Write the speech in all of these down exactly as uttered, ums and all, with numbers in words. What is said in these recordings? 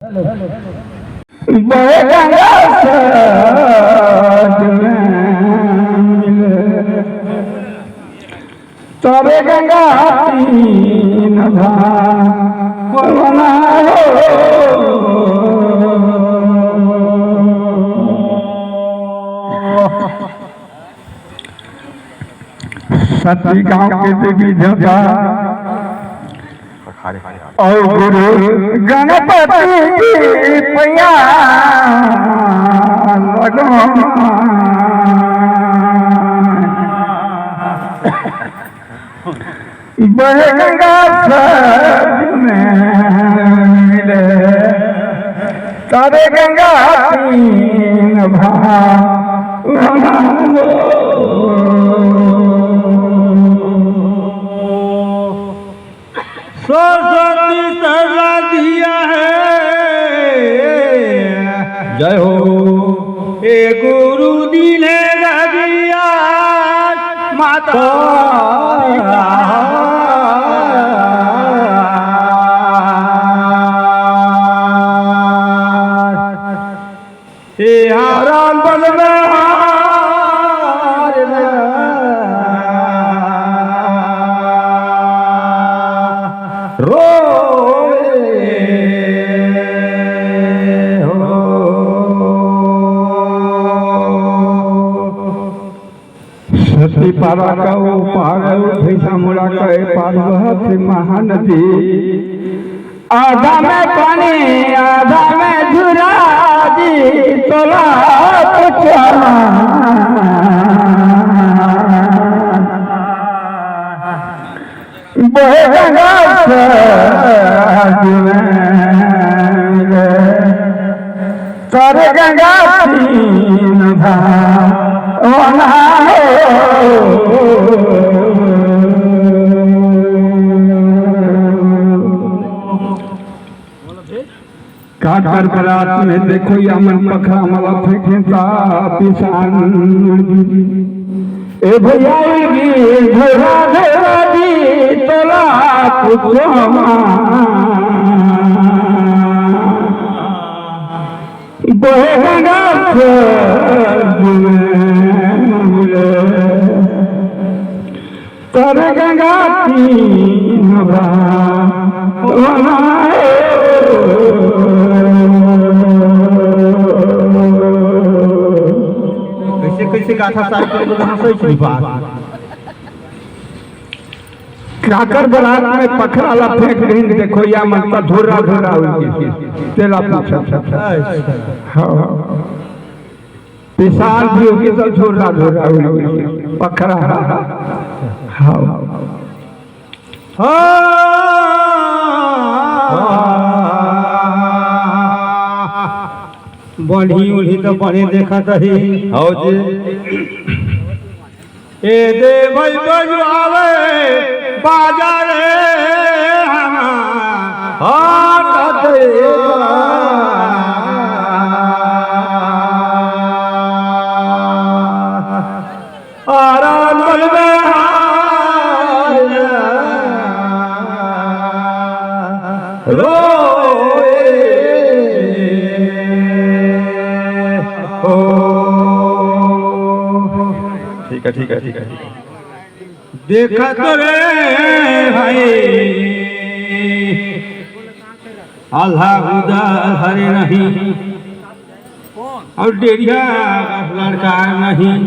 बहे गंगा सत में मिले, तबे गंगा तीन धाम होना हो। सती गांव के देवी देवता अउ गुरु गणपति जी पैया लगो। बहे गंगा सत में मिले, तबे गंगा तीन भाव। सरस्वती सरला दिया है। जय हो। ए गुरु दीने रगिया माता। ए हारा बल में हार ना रोए हो। सती पारा का ओ पार, भैसा मुड़ा का ए पार बहत महानदी। आधा में पानी, आधा में झुरा जी, तोला कुछ बहे गंगा सत में रे, तोरे गंगा तीन भावना हो। काकर बरात में देखो या मन पखरा मला फेंके ता पिसान। ए भैया गी घोड़ा घोड़ा दी तोला कुचमा। बहे गंगा सत में मिले। तोरे गंगा तीन भावना। कैसे कैसे गाथा साहब के लोग हंसै छी बात। काकर बरात में पखरा ला फेंक दीन, देखो या मन का धोरा धोरा हो गई। तेला पूछा। हाँ। पिसान भी होगी तो झोरा झोरा हुई, पखरा। हाँ। हाँ। बढ़ी उढ़ी तो बड़े देखत ही। हाँ जी। ए दे भाई बजवावे बाजा रे हमार। हाथ दे। आराम बलवे हार रोए हो। ठीक है, ठीक है, ठीक है, ठीक है। देखत रे भाई, आल्हा उदा हरे नहीं, अउ डेढ़िया लड़का नहीं,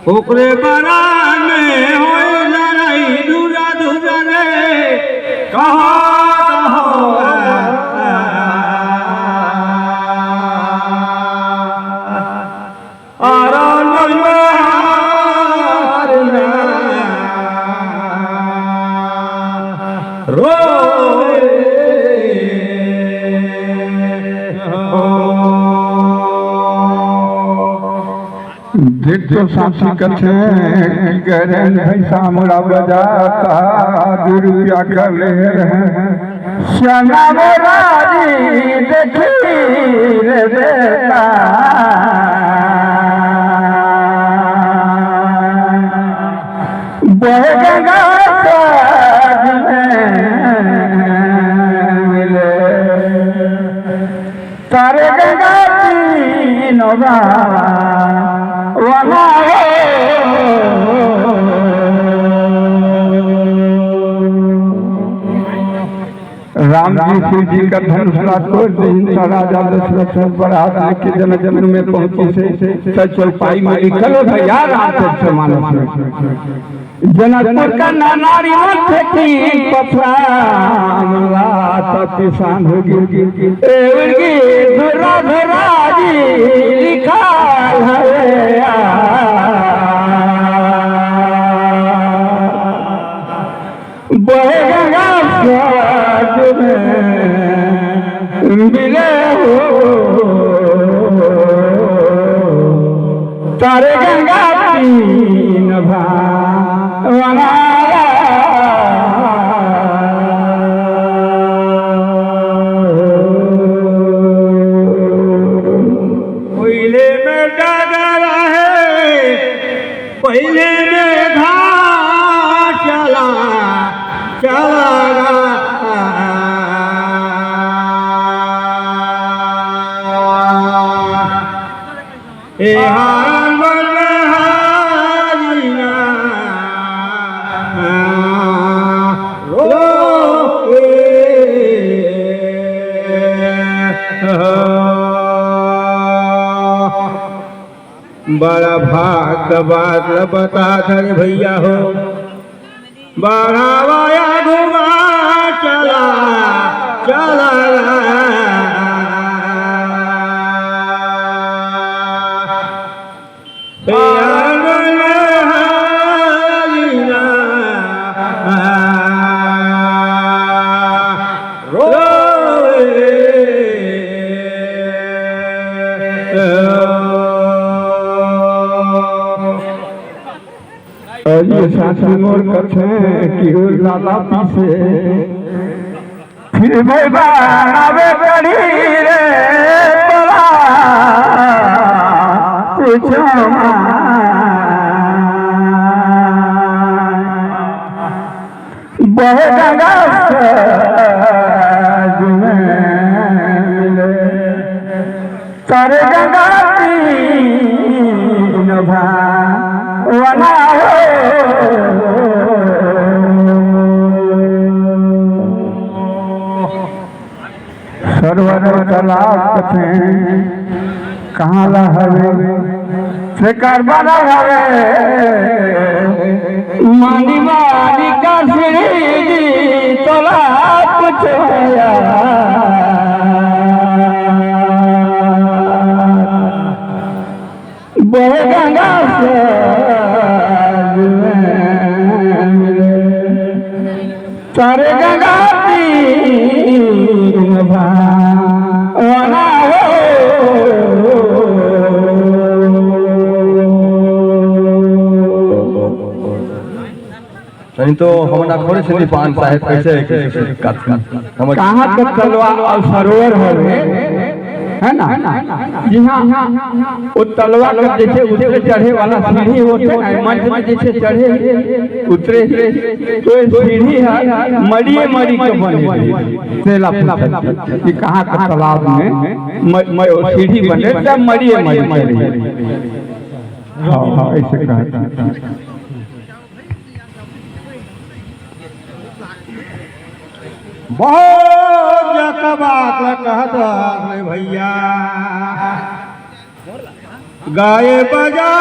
ओकरे बरा में होए लड़ाई दूरा दूरा रे, कहा हो। आरा नंबर हार ना रोए हो। देख तो साथी कथे कि गरन भैंसा मोला बजाता, दू रुपया कर ले रहे। श्यामा मोरारी देखी रे बेटा, बहे गंगा साज में मिले। अरे गंगा तीन बा वना हो। राम जी शिव जी का धनुष ला तोड़ दीन, त राजा दशरथ सब बरात लेके जनकपुर में पहुंची से, त चौपाई में लिखल हो भैया रामचरित मानस में। जनकपुर का नारी मन थे तीन पथरा, हमला त पिसान होगी। एवं की धुरा धुरा जी लिखा है यार। बहे गंगा साथ में मिले हो, तारे गंगा तीन भावना। पहिले में डगर रहे, पहिले में घाट चला, चला गा। ए हाल बलहारी ना, रो, ए, बड़ा भाग का बात ल बता धरे भैया हो। बढ़ावा या घुमा चला, चला। यार बलहारी ना रोवे। अरे सासू मोर कथे कि ओ लाला पीसे, फिर भी बनावे पड़ी रे तोला कुछ बहे गंगा सज में मिले। तारे गंगा तीन भावना हो। सरोवर तालाब कथे कहाँ ला हवे, से कर बना हवे। मानी मानी का श्री जी तोला पूछोया। बहे गंगा सज में मिले। तारे गंगा तीन भावना हो। नहीं तो हमन अखोरे से दीपान साहेब कैसे, कैसे, कैसे काट, समझ कहाँ का तलवा और सरोवर हवे, है ना? जी हाँ, वो तलवा का जैसे उतरे चढ़े वाला सीढ़ी होथे ना, मंच में जैसे चढ़े उतरे, तो ये सीढ़ी है मड़िए मड़ी के बने रही। तेला पूछत कि कहाँ का तालाब में म-, म-, वो सीढ़ी बने, तब मड़िए मड़ी के रही। हाँ, हाँ, ऐसे कहा। बहुत जगह बात ल कहत रहत रे भैया, गाए बजा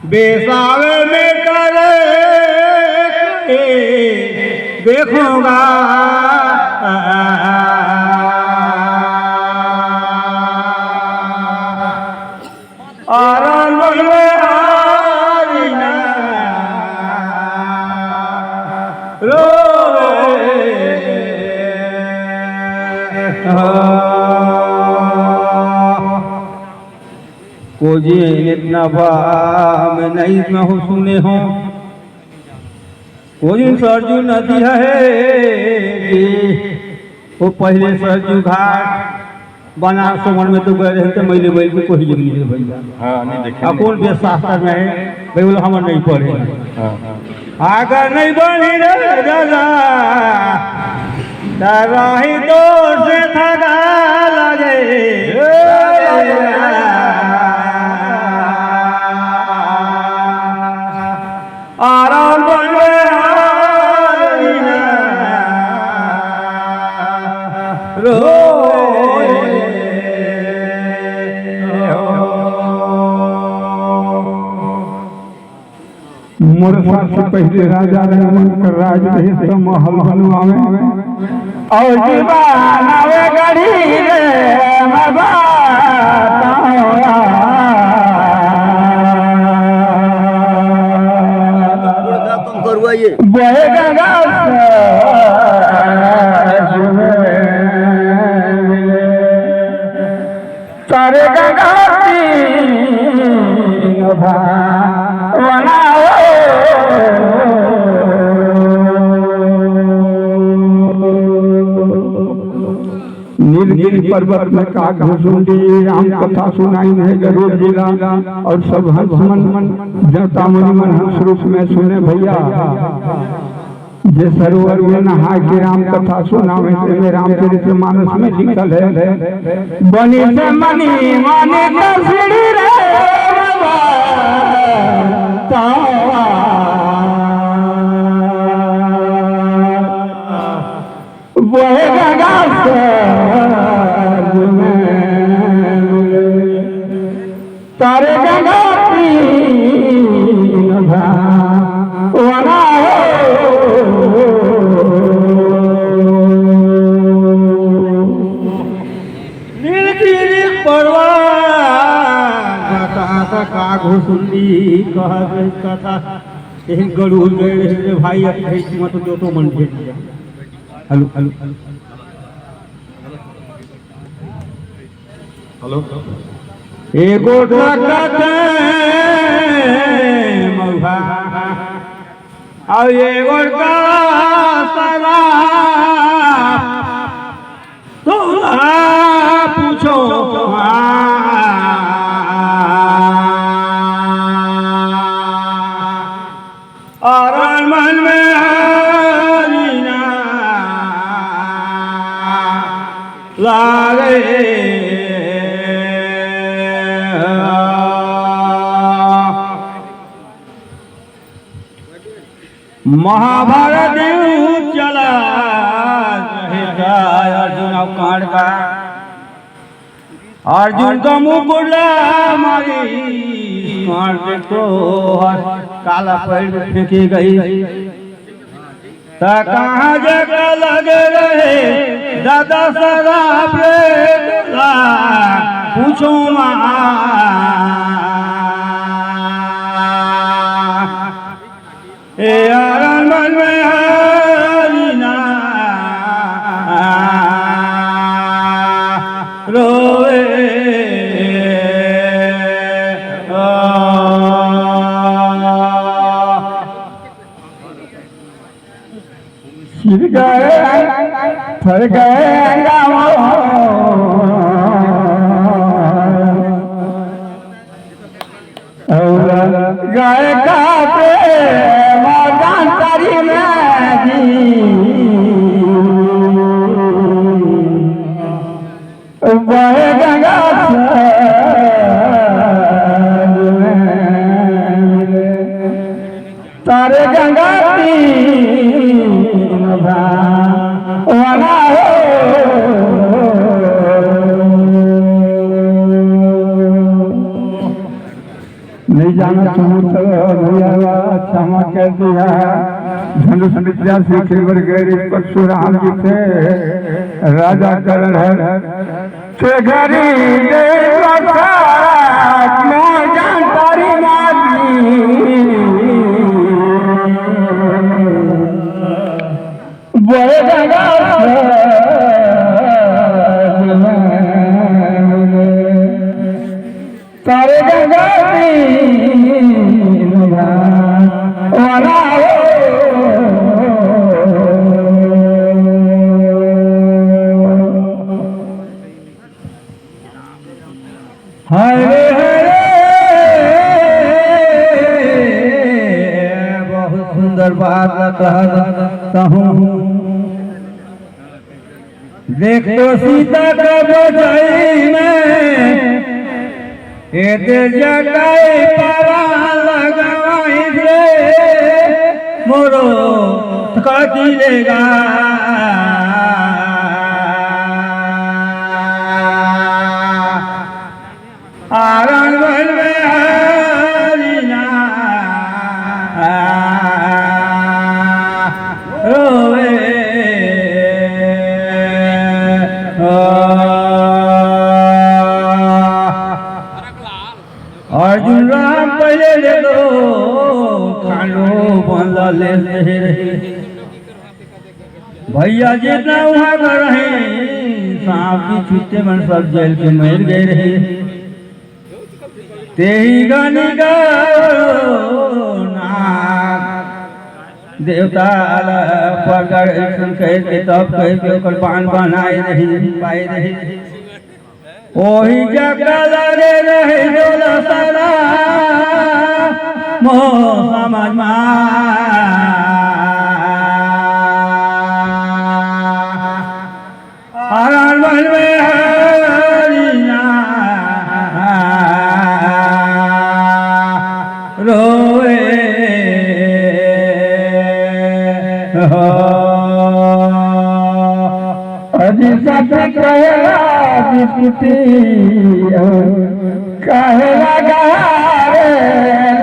बेसावे में करे देखूंगा। आनंद में हारी ना रोवे। हाँ। कोजी इतना बा, मैं नहीं इतना हो सुने हो। कोजी सरजू नदी है कि वो पहले सरजू घाट बनारस सोमन में तो गए रहे थे, मैले बैल को कोई जमीन है भैया। हाँ, नहीं देखे, आ, नहीं। कौन वेद शास्त्र में है? भाई बोलो, हम नहीं पढ़े। हाँ, हाँ। अगर नहीं बनी रे दादा, तरही तो से थका लगे। आराम बन गया। रोए हो। मोर साथ से पहिले राजा रंगमन कर राज रहे, तो महल बनवावे। और दीवाना वे गढ़ी रे, मैं बात बोहे गंगा सरजू में मिले। तारे गंगा तीन भावना हो। नीलगिरी पर्वत में काग भुसुंडी राम कथा सुनाइन हे गरुड़ जी ला, और सब हंस मन, जनता मुनि मन हंस रूप में सुने भैया। जे सरोवर में नहाय के राम कथा सुनावे, तेमे रामचरित मानस में लिखल हे, बनी से मनी मानी का सीढ़ी रे बाबा। वह गंगा सरजू में तारे गंगा तीन भावना हो। नीलगिरी पर्वत कथा का घुसुंडी कह कथा। एहन गरुड़ गए रहे रे भाई, अब कहीं मत दो तो मन भेज दिया। Hello, hello, hello. हेलो। एगो रखत मौहा, और एगो का सलाह तोरा पूछो। और मन में हरी ना लागे। महाभारत युद्ध चला रहे का अर्जुन और कर्ण का। अर्जुन का मुकुट ला मारी, कर्ण के तो हर काला पैर में फेंकी गई। त कहाँ जगह लगे रहे दादा सराप रे तोला, पूछो माँ। ए आनंद में हरी ना रोवे। ओ। सिर गए, फर गए गाँव। और गाय का प्रेम जान तारी में जी। वह गंगा सरजू में तारे गंगा तीन भावना हो। नहीं जानत हूँ तो भैया क्षमा कर दिया। धनुष विद्या सीखे बर गए परशुराम जी थे राजा करण हर। ते घरी दे प्रसाद मोर जान तारी मारी। बोल गंगा सरजू में तारे गंगा तीन भावना हो। हरे हरे, बहुत सुंदर बात कहत हूँ। देख तो सीता कब जाई में, एते जटाई परान लगवाई रे, मोरो कति लेगा। आरण वन में हरिना रोवे हो। अर्जुन राम पहले ले लो, खांडो बंदा ले ले रहे। भैया जितना वहां पर रहे, सांप भी छुट्टे मन सब जल के मर गए रहे। तेही गानी गाओ नाथ, देवता ला पकड़ अइसन कह के तब कह के ओकर बान बनाए रही, पाए रही। ओही जगह लगे रहे डोला सारा मोह समझ मा। आंगन में हरिया रोए हो। अजी सच कहला बिस्कुटी हो। काहे लगा रे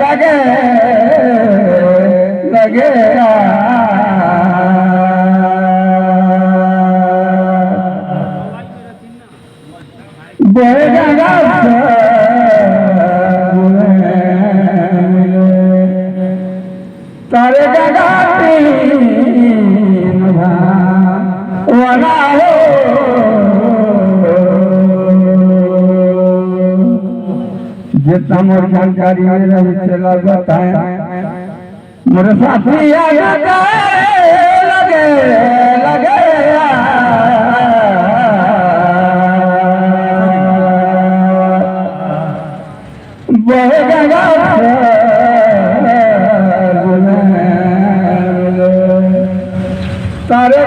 लगे, लगे आ। बहे गंगा सगुन मिले, तारे गंगा तीन भा वना हो। जितना मोर जानकारी में रही, चला बताए। मोर साथी आगे लगे, लगे आ। बहे गंगा सगुन मिले। तारे